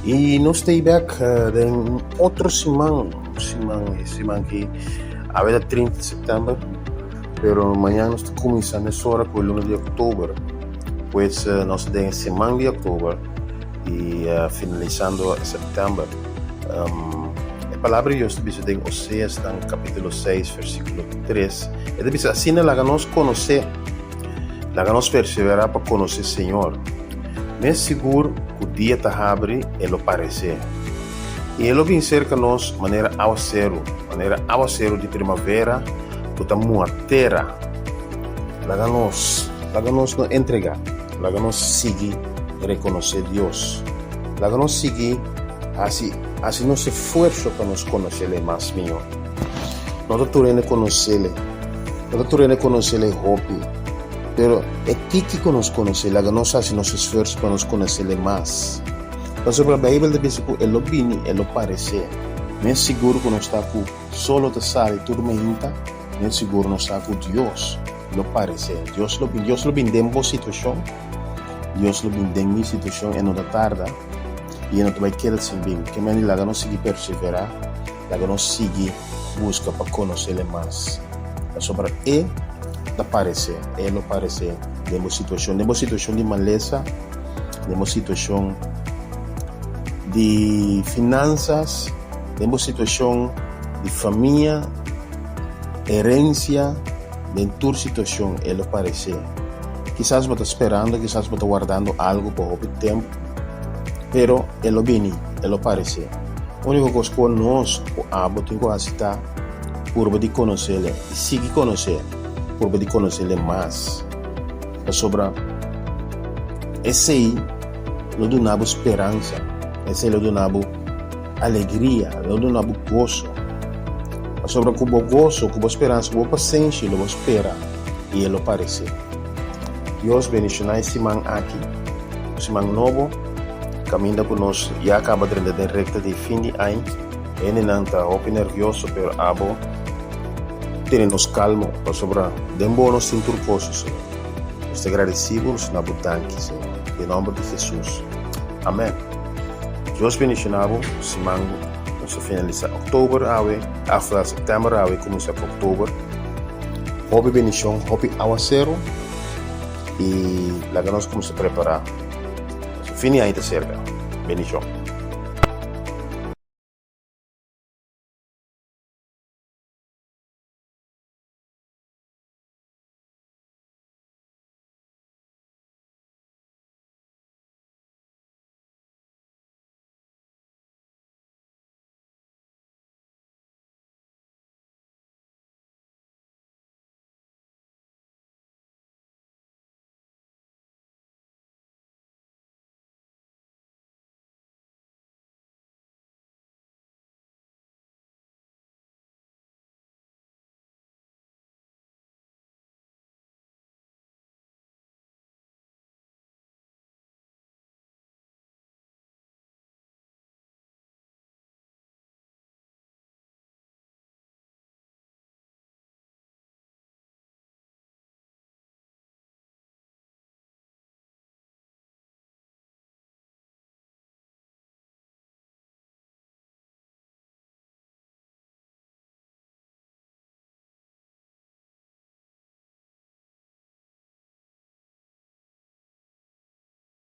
I nos ta bek den otro siman, siman, e siman ki awe ta 30 di sèptèmber, pero mañan nos ta kuminsá mesora ku e luna di òktober. Pues nos ta den e siman di òktober i finalisando sèptèmber. E palabra di Dios ta bisa den Oseas nan kapítulo 6 versíkulo 3, e ta bisa asina, Laga nos konosé, laga nos perseverá pa konosé Señor. Mes sigur ku dia ta habri e lo paresé, i e lo bin serka nos manera awaseru, manera awaseru di primavera ku ta muha tera. Laga nos, laga nos no entregá, laga nos sigui rekonosé Dios. Laga nos sigui hasi, hasi nos esfuerso pa nos konosé-Le mas mihó. No ta tur hende konosé-Le, no ta tur hende konosé-Le hopi, pero e tiki ku nos konosé, laga nos hasi nos esfuerso pa nos konosé-Le mas. Pasobra Beibel ta bisa ku e lo bini, e lo paresé. Mes sigur ku nos ta ku solo ta sali tur mainta, mes sigur nos sa ku Dios lo paresé. Dios lo bin, Dios lo bin den bo situashon, Dios lo bin den mi situashon, e no ta tarda i e no ta bai keda sin bin. Ke mende laga nos sigui perseverá, laga nos sigui buska pa konosé-Le mas, pasobra E ta paresé, E lo paresé den bo situashon, den bo situashon di malesa, den bo situashon di finansas, den bo situashon di famia, herensia, den tur situashon E lo paresé. Kisas bo ta sperando, kisas bo ta wardando algu pa hopi tempu, pero e lo bini, e lo paresé. Úniko kos ku nos ku abo tin ku hasi ta purba di konosé-le i sigui konosé, purba di konosé-le mas, pasobra esei lo duna bo speransa, esei lo duna bo alegria, lo duna bo goso. Pasobra ku bo goso, ku bo speransa, ku bo pasenshi lo bo spera i e lo paresé. Dios bendishoná e siman aki, un siman nobo, kaminda ku nos ya kaba drenta den rekta di fin di aña. Hendenan ta hopi nervioso, pero abo tene nos kalmo, pasobra den bo nos tin tur kos, Señor. Nos ta gradisí bo, nos ta na bo danki, Señor. Den nomber di Jesus. Amen. Dios bendishoná bo siman nos ta finalisá oktober awe, after september awe kuminsá ku oktober. Hopi bendishon, hopi awaseru i laga nos kuminsá prepará. Fin di aña ta serka. Bendishon.